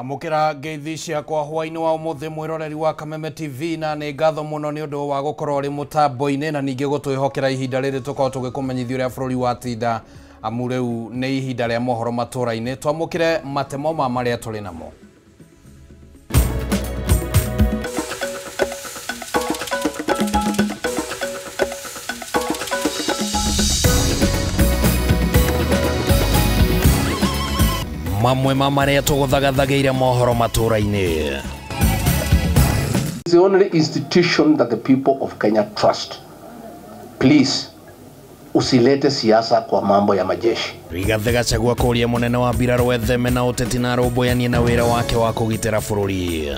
Amũkĩra ngeithi ciakwa hwainĩ wa ũmũthĩ mwĩroreri wa Kameme TV na nĩ ngatho mũno nĩ ũndũ wa gũkorwo ũrĩ mũtambo-inĩ na ningĩ gũtwĩhokera ihinda rĩrĩ tũkorwo tũgĩkũmenyithia ũrĩa bũrũri watinda amu rĩu nĩ ihinda rĩa mohoro matũra-inĩ. Twamũkĩre matemo ma marĩa tũrĩ namo. Mamwe ma marĩa tũgũthagathagĩire mohoro matũra-inĩ. It's the only institution that the people of Kenya trust. Please, usilete siasa kwa mambo ya majeshi. Rigathi Gachagua kũria mũnene wa mbirarũ etheme na ũteti na arũmbũyanie na wĩra wake wa kũgitĩra bũrũri.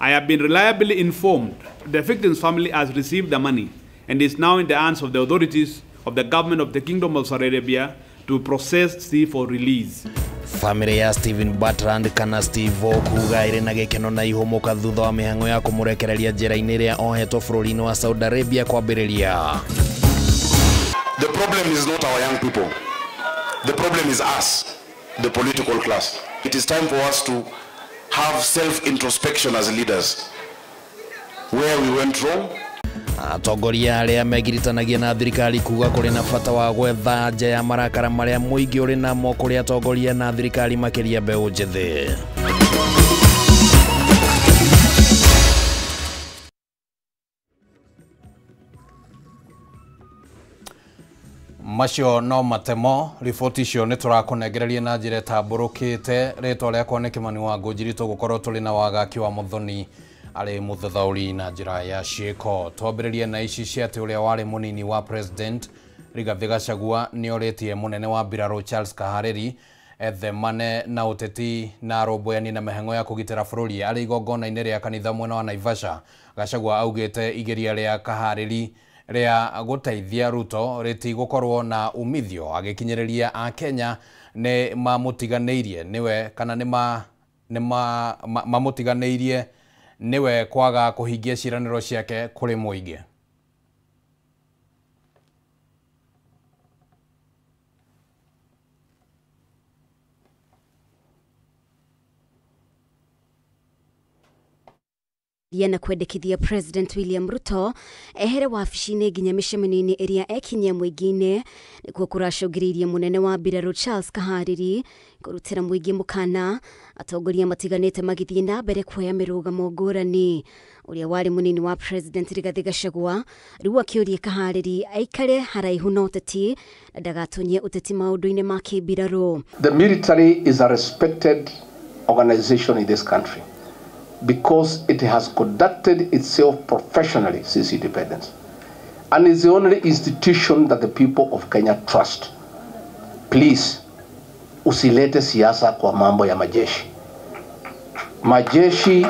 I have been reliably informed the victim's family has received the money and is now in the hands of the authorities of the government of the Kingdom of Saudi Arabia to process Steve for release. Family ya Stephen Bertrand kana Steve kuga ĩrĩ na gĩkeno na ihũmũka thutha wa mĩhang'o ya kũmũrekereria njĩra-inĩ ĩrĩa ohetwo bũrũri-inĩ wa Saudi Arabia kwambĩrĩria. The problem is not our young people. The problem is us, the political class. It is time for us to have self-introspection as leaders. Where we went wrong. Atongoria arĩa megiritanagia na thirikari kuga kũrĩ na bata wa gwetha nja ya marakara marĩa mũingĩ ũrĩ namo kũrĩ atongoria na thirikari makĩria mbeũ njĩthĩ. Macio no matemo riboti icio nĩ tũrakũnengereria na njĩra ĩtambũrũkĩte. Rĩtwa rĩakwa nĩ Kĩmani wa Ngũnjiri, tũgũkorwo tũrĩ na wagaki wa Mũthoni arĩ mũthathaũri na njĩra ya ciĩko. Twambĩrĩrie na ici cia atĩ ũrĩa warĩ mũnini wa president Rigathi Gachagua nĩ orĩtie mũnene wa mbirarũ Charles Kahariri ethemane na ũteti na arũmbũyanie na mĩhang'o ya kũgitĩra bũrũri. Arĩ igongona-inĩ rĩa kanitha mwena wa Naivasha, Gachagua augĩte igeria rĩa Kahariri rĩa gũteithia Ruto rĩtigũkorwo na umithio, agĩkinyĩrĩria Akenya nĩ mamũtiganĩirie nĩwe kana nĩ mamũtiganĩirie niwe kwaga kũhingia ciĩranĩro ciake kũrĩ mũingĩ. Na kwendekithia President William Ruto ehere wabici-inĩ nginya mĩcemanio-inĩ ĩrĩa ekinyia mũingĩ-inĩ nĩkuo kũracũngĩrĩirie mũnene wa mbirarũ Charles Kahariri kũrutĩra mũingĩ mũkana. Atongoria matiganĩte magĩthiĩ na mbere kuoya mĩrũgamo ngũrani. Ũrĩa warĩ mũnini wa President Rigathi Gachagua rĩu akĩũria Kahariri aikare haraihu na ũteti na ndagatonyie ũteti maũndũ-inĩ ma kĩmbirarũ. The military is a respected organization in this country because it has conducted itself professionally since independence and is the only institution that the people of Kenya trust. Please, usilete siasa kwa mambo ya majeshi. Majeshi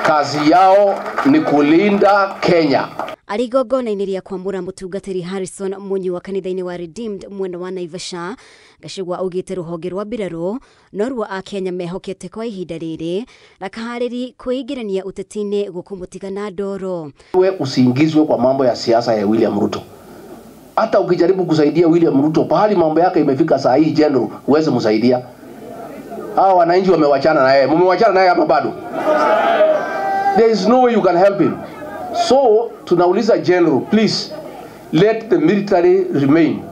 kazi yao ni kulinda Kenya. Arĩ igongona-inĩ rĩa kwamũra mũtungatĩri Harrison Munyi wa kanitha-inĩ wa Redeemed mwena wa Naivasha, Gachagua augĩte rũhonge rwa mbirarũ noruo Akenya mehokete kwa ihinda rĩrĩ na Kahariri kwĩingĩrania ũteti-inĩ gũkũmũtiga na ndoro. We usiingizwe kwa mambo ya siasa ya William Ruto. Hata ukijaribu kusaidia William Ruto pahali mambo yake imefika saa hii general, huwezi msaidia. Hawa wananchi wamewachana na yeye. Mmewachana naye hapa bado. There is no way you can help him. So, tunauliza general, please, let the military remain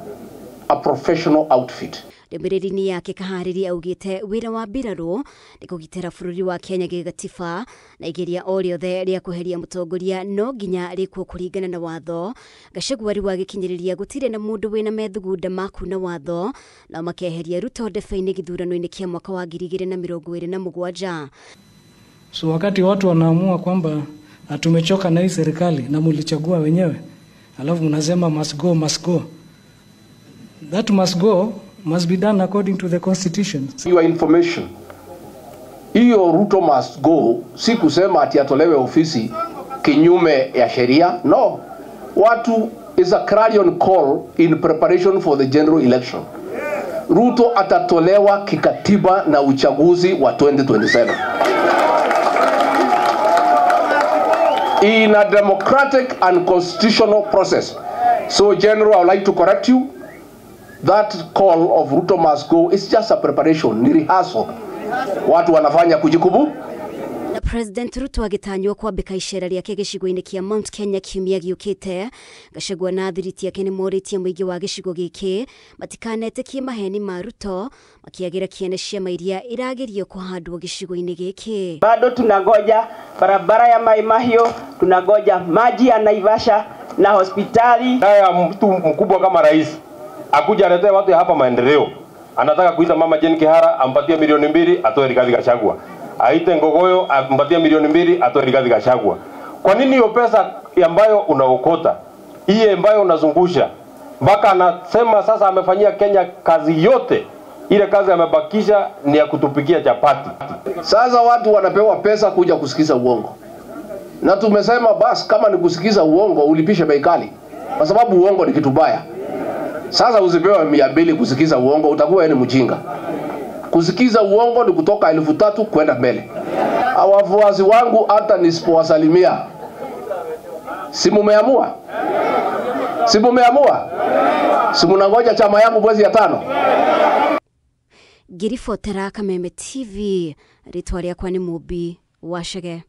a professional outfit. Ndũmĩrĩri-inĩ yake Kahariri augĩte wĩra wa mbirarũ nĩ kũgitĩra bũrũri wa Kenya gĩgatiba na igeria o rĩothe rĩa kweheria mũtongoria no nginya rĩkwo kũringana na watho. Gachagua rĩu agĩkinyĩrĩria gũtirĩ na mũndũ wĩna methugunda ma kuna watho nao makeheria Ruto ndebe-inĩ gĩthurano-inĩ kĩa mwaka wa 2027. So wakati watu wanaamua kwamba tumechoka na hii serikali na mulichagua wenyewe, alafu mnasema must go, must go. That must go must be done according to the constitution. Your information, hiyo Ruto must go si kusema ati atolewe ofisi kinyume ya sheria. No, watu is a clarion call in preparation for the general election. Ruto atatolewa kikatiba na uchaguzi wa 2027. In a democratic and constitutional process. So, General, I would like to correct you. That call of Ruto must go is just a preparation, ni rehearsal. Watu wanafanya kujikubu. Na President Ruto agĩtanywo kwambĩka icera rĩake gĩcigo-inĩ kĩa Mount Kenya kiumia gĩũkĩte. Gachagua na thiriti yake nĩmorĩtie mũingĩ wa gĩcigo gĩkĩ matikanetĩkie maheni ma Ruto makĩagĩra kĩene ciama iria iragerio kũhandwo gĩcigo-inĩ gĩkĩ. Bado tunangoja barabara ya Mai Mahiu, tunangoja maji ya Naivasha na hospitali. Haya, mtu mkubwa kama rais akuja aletee watu ya hapa maendeleo, anataka kuita mama Jane Kihara ampatie 2 milioni atoe Rigathi Gachagua, aite Ngogoyo ampatie 2 milioni atoe Rigathi Gachagua. Kwa nini hiyo pesa ambayo unaokota, hii ambayo unazungusha, mpaka anasema sasa amefanyia Kenya kazi yote, ile kazi amebakisha ni ya kutupikia chapati. Sasa watu wanapewa pesa kuja kusikiza uongo, na tumesema basi, kama ni kusikiza uongo ulipishe bei kali, kwa sababu uongo ni kitu baya. Sasa usipewe 200 kusikiza uongo, utakuwa ni mjinga. Kusikiza uongo ni kutoka 3,000 kwenda mbele. Wafuasi wangu hata nisipowasalimia, si mumeamua? Si mumeamua? Si munangoja chama yangu mwezi ya 5? Ngĩribotera Kameme TV, rĩtwa rĩakwa nĩ Mũmbi Wacege.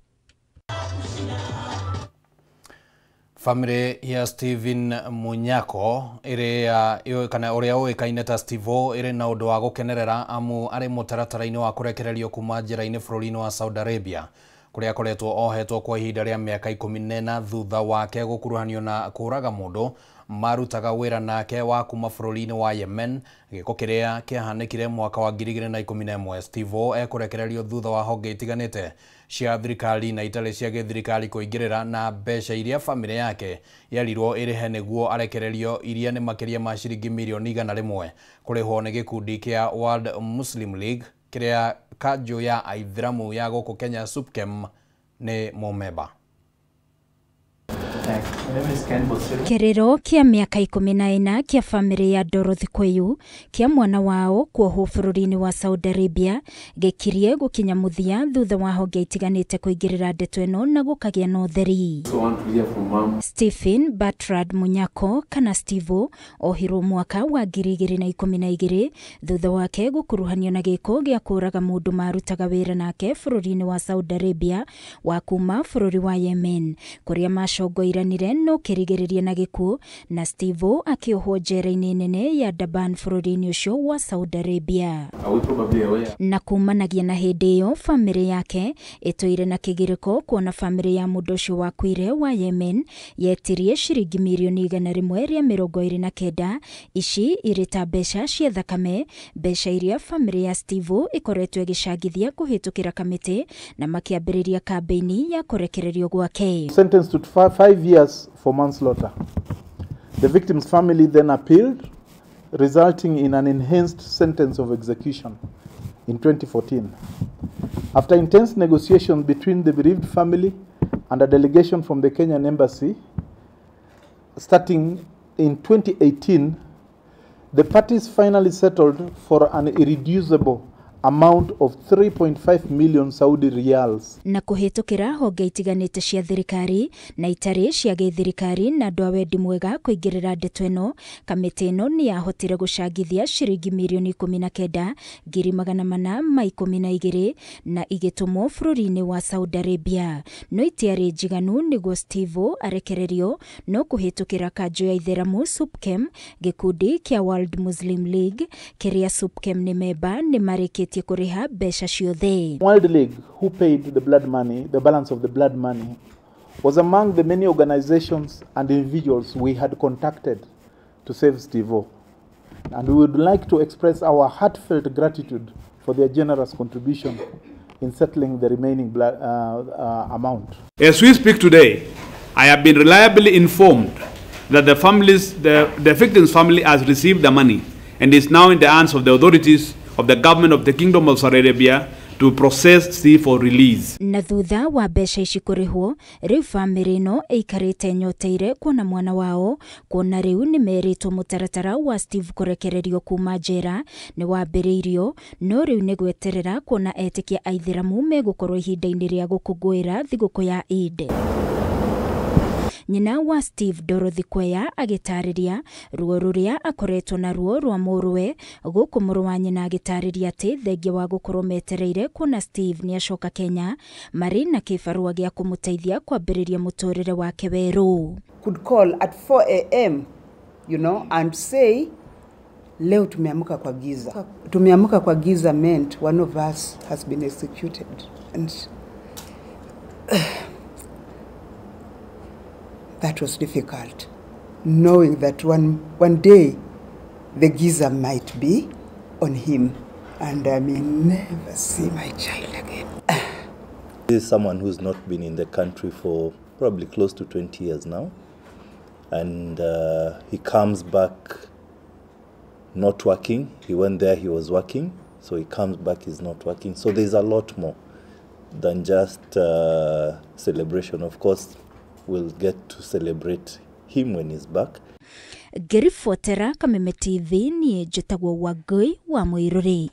Famĩlĩ ya Stephen Munyako ĩrĩa kana ũrĩa ũĩkaine ta Steve-O ĩrĩ na ũndũ wa gũkenerera amu arĩ mũtaratara-inĩ wa kũrekererio kuma njera-inĩ bũrũri-inĩ wa Saudi Arabia kũrĩa akoretwo ohetwo kwa ihinda rĩa mĩaka 14 thutha wake gũkuruhanio na kũraga mũndũ marutaga wĩra nake wa kuma bũrũri-inĩ wa Yemen, gĩko kĩrĩa kĩahanĩkire mwaka wa 2011. Steve-O ekũrekererio thutha wa honge itiganĩte cia thirikari na itarĩ cia gĩthirikari kũingĩrĩra na mbeca iria famĩlĩ yake yerirwo ĩrĩhe nĩguo arekererio, iria nĩ makĩria ma ciringi mirioni 100 kũrĩhwo nĩ gĩkundi kĩa World Muslim League kĩrĩa kanjũ ya aithĩramu ya gũkũ Kenya SUPKEM nĩ mũmemba. Kĩrĩro kĩa mĩaka 14 kĩa bamĩrĩ ya Dorothy Kweyu kĩa mwana wao kuohwo bũrũri-inĩ wa Saudi Arabia gĩkirie gũkinya mũthia thutha wa honge itiganĩte kũingĩrĩra ndeto ĩno na gũkagĩa na ũtheri. Stephen Bertrand Munyako kana Stevo ohirwo mwaka wa 2012 thutha wake gũkuruhanio na gĩko gĩa kũraga mũndũ marutaga wĩra nake bũrũri-inĩ wa Saudi Arabia wa kuma bũrũri wa Yemen kũrĩa macongoiranire no kĩrigĩrĩria na gĩkuũ, na Stevo akĩohwo njera-inĩ nene ya Durban bũrũri-inĩ ũcio wa Saudi Arabia. Na kumanagia na hĩndĩ ĩyo bamĩrĩ yake ĩtũire na kĩgirĩko kuona bamĩrĩ ya mũndũ ũcio wakuire wa Yemen yetirie ciringi 129 mirioni ici irĩ ta mbeca cia thakame, mbeca iria bamĩrĩ ya Stevo ĩkoretwo ĩgĩcangithia kũhĩtũkĩra kamĩtĩ na makĩambĩrĩria kambĩini ya kũrekererio gwake. Sentenced to 5 years for manslaughter. The victim's family then appealed, resulting in an enhanced sentence of execution in 2014. After intense negotiations between the bereaved family and a delegation from the Kenyan embassy, starting in 2018, the parties finally settled for an irreducible amount of 3.5 million Saudi riyals. Na kũhĩtũkĩra honge itiganĩte cia thirikari na itarĩ cia gĩthirikari na andũ a wendi mwega kũingĩrĩra ndeto ĩno, kamĩtĩ ĩno nĩ yahotire gũcangithia ciringi 19,412,000 na igĩtũmwo bũrũri-inĩ wa Saudi Arabia, no itiarĩ njiganu nĩguo Steve arekererio. No kũhĩtũkĩra kanjũ ya itheramu SUPKEM, gĩkundi kĩa World Muslim League kĩrĩa SUPKEM nĩ memba, nĩ marĩkĩtie kũrĩha mbeca ciothe. World League, who paid the blood money, the balance of the blood money, was among the many organizations and individuals we had contacted to save Steve-O. And we would like to express our heartfelt gratitude for their generous contribution in settling the remaining blood amount. As we speak today, I have been reliably informed that the victim's family has received the money and is now in the hands of the authorities of the government of the Kingdom of Saudi Arabia to process Steve for release. Na thutha wa mbeca ici kũrĩhwo, rĩu bamĩrĩ ĩno ĩikarĩte nyoteire kuona mwana wao, kuona rĩu nĩ merĩtwo mũtaratara wa Steve kũrekererio kuma njera nĩ wambĩrĩirio, no rĩu nĩ gweterera kuona etĩkia aithĩramu megũkorwo ihinda-inĩ rĩa gũkũngũĩra thigũkũ ya Eid. Nyina wa Steve Dorothy Kweya agĩtarĩria ruo rũrĩa akoretwo naruo rwa mũrũwe, gũkũ mũrũ wa nyina agĩtarĩria atĩ thengia wa gũkorwo metereire kuona Steve nĩacoka Kenya marĩ na kĩbarũa gĩa kũmũteithia kwambĩrĩria mũtũrĩre wake werũ. Could call at 4 a.m., you know, and say leo tumeamka kwa giza. Tumeamka kwa giza meant one of us has been executed, and that was difficult, knowing that one day the giza might be on him and I may never see my child again. This is someone who's not been in the country for probably close to 20 years now, and he comes back not working. He went there, he was working, so he comes back, he's not working. So there's a lot more than just celebration. Of course, we'll get to celebrate him when he's back. Ngĩribotera Kameme TV niĩ njĩtagwo Wangũi wa Mũirũrĩ.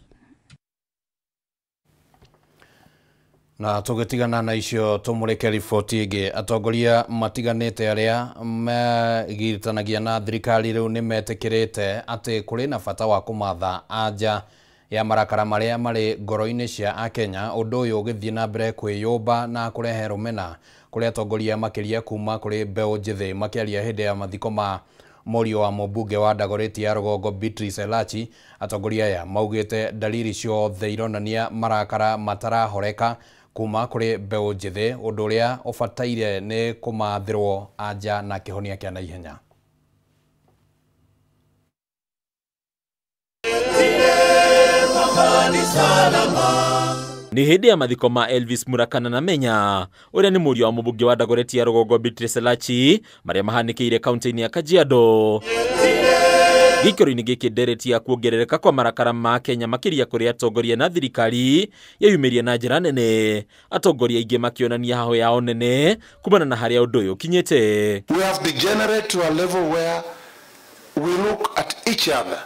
Na tũgĩtigana na icio tũmũrĩke riboti ĩngĩ. Atongoria matiganĩte arĩa megiritanagia na thirikari rĩu nĩ metĩkĩrĩte atĩ kũrĩ na bata wa kũmatha anja ya marakara marĩa marĩ ngoro-inĩ cia Akenya, ũndũ ũyũ ũgĩthiĩ na mbere kwĩyũmba na kũrehe rũmena kũrĩ atongoria makĩria kuma kũrĩ mbeũ njĩthĩ. Makĩaria hĩndĩ ya mathiko ma mũriũ wa mũmbunge wa Dagoretti ya rũgongo Beatrice Elachi, atongoria aya maugĩte dalili ciothe ironania marakara matarahoreka kuma kũrĩ mbeũ njĩthĩ, ũndũ ũrĩa ũbataire nĩ kũmathĩrwo anja na kĩhonia kĩa naihenya. Nĩ hĩndĩ ya mathiko ma Elvis Murakana na Menya ũrĩa nĩ mũriũ wa mũmbunge wa Dagoretti ya rũgongo Beatrice Elachi marĩa mahanĩkĩire kaunti-inĩ ya Kajiado. Gĩikaro-inĩ gĩkĩ ndereti ya kuongerereka kwa marakara ma Kenya makĩria kũrĩ atongoria na thirikari yeyumĩria na njĩra nene, atongoria aingĩ makĩonania haho yao nene kumana na harĩa ũndũ ũyũ ũkinyĩte. We have degenerated to a level where we look at each other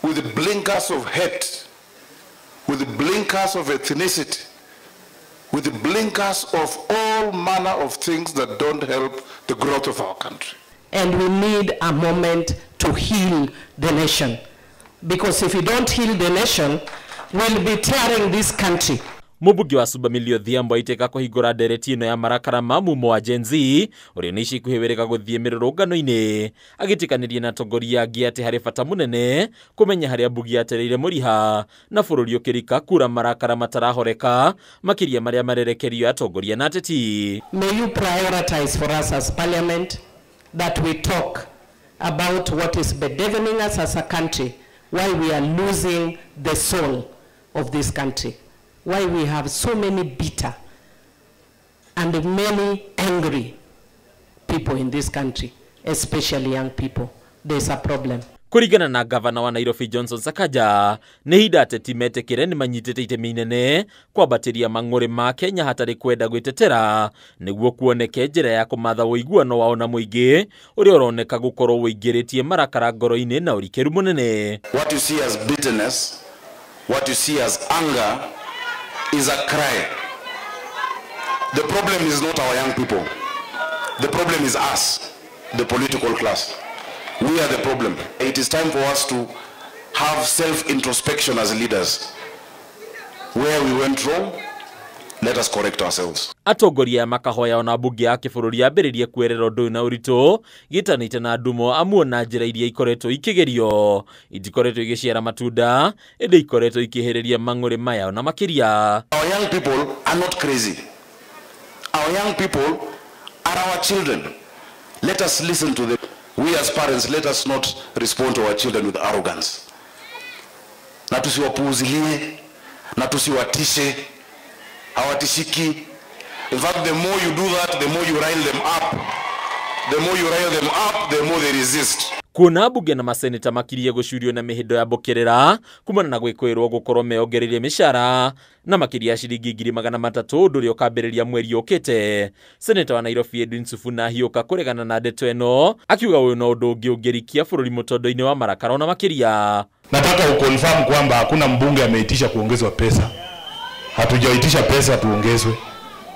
with blinkers of hate, with blinkers of ethnicity, with blinkers of all manner of things that don't help the growth of our country. And we need a moment to heal the nation. Because if we don't heal the nation, we'll be tearing this country. Mũmbunge wa Suba Millie Odhiambo aitĩka kũhingũra ndereti ĩno ya marakara ma mumo wa Gen Z ũrĩa nĩ ica ikuhĩ wĩrĩga gũthiĩ mĩrũrũngano-inĩ, agĩtĩkanĩria na atongoria angĩ atĩ harĩ bata mũnene kũmenya harĩa mbugi yatereire mũriha na bũrũri ũkĩrika kura marakara matarahoreka makĩria marĩa marerekerio atongoria na ateti. May you prioritize for us as parliament that we talk about what is bedeviling us as a country, why we are losing the soul of this country, why we have so many bitter and many angry people in this country, especially young people. There's a problem. Kũringana na gavana wa Nairobi Johnson Sakaja, nĩ ihinda ateti metĩkĩre nĩ manyitĩte itemi inene kwambatĩria mang'ũrĩ ma Kenya hatarĩ kwenda gwĩtetera nĩguo kuoneke njĩra ya kũmatha ũiguano wao na mũingĩ ũrĩa ũroneka gũkorwo ũingĩrĩtie marakara ngoro-inĩ na ũrikĩru mũnene. What you see as bitterness, what you see as anger is a cry. The problem is not our young people. The problem is us, the political class. We are the problem. It is time for us to have self-introspection as leaders. Where we went wrong, let us correct ourselves. Atongoria makahoya ona mbunge ya kĩbũrũri yambĩrĩrie kwerera ũndũ ũyũ na ũritũ gĩtanĩte na ndumo amuo na njĩra iria ikoretwo ikĩgerio itikoretwo igĩciara matunda ĩndĩ ikoretwo ikĩhĩrĩria mang'ũrĩ maya ona makĩria. Our young people are not crazy. Our young people are our children. Let us listen to them. We as parents, let us not respond to our children with arrogance. Na tusiwapuuzilie, na tusiwatishe, hawatishiki. In fact, the more you do that, the more you rile them up. The more you rile them up, the more they resist. Kuona mbunge na maseneta makirie gũcurio na mĩhĩndo ya mbũkĩrĩra kumana na gwĩkũĩrwo gũkorwo meongereire mĩcara na makĩria ciringi 300,000 ũndũ ũrĩa ũkambĩrĩria mweri ũkĩte. Seneta wa Nairobi Edwin Sifuna ahiũka kũregana na ndeto ĩno akiuga ũyũ no ũndũ ũngĩ ũngĩrikia bũrũri mũtondo-inĩ wa marakara ona makĩria. Nataka uconfirm kwamba hakuna mbunge ameitisha kuongezwa pesa. Hatujaitisha pesa tuongezwe.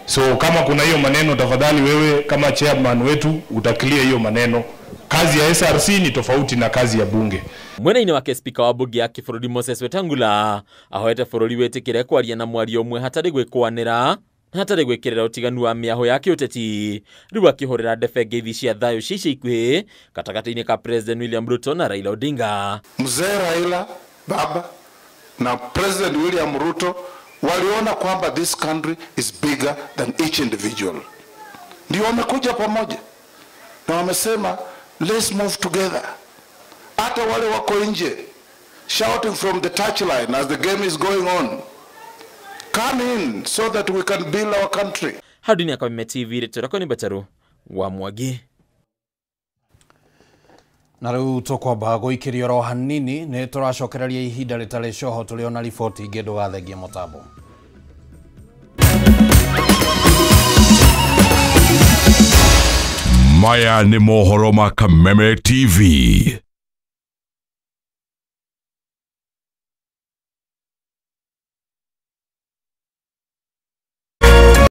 So kama kuna hiyo maneno, tafadhali wewe kama chairman wetu utaklia hiyo maneno. Kazi ya SRC ni tofauti na kazi ya bunge. Mwena-inĩ wake spika wa bunge ya kĩbũrũri Moses Wetangula ahoete bũrũri wĩtĩkĩre kwaria na mwario ũmwe hatarĩ gwĩkũanĩra na hatarĩ gwĩkĩrĩra ũtiganu wa mĩahũ ya kĩũteti. Rĩu akĩhũrĩra ndebe ngeithi cia thayũ cia ica ikuhĩ gatagatĩ-inĩ ka President William Ruto na Raila Odinga. Mzee Raila baba na President William Ruto waliona kwamba this country is bigger than each individual. Ndio wamekuja pamoja na wamesema let's move together. Hata wale wako nje shouting from the touchline as the game is going on, come in so that we can build our country. Hau ya Kameme TV, rĩtwa rĩakwa nĩ Mbataru wa Mwangi. Na rĩu tũkwamba gũikĩrio oro hanini nĩ tũracokereria ihinda rĩtarĩ coho tũrĩ ona riboti ingĩ ndũgathengie mũtambo. Maya nĩ mohoro ma Kameme TV.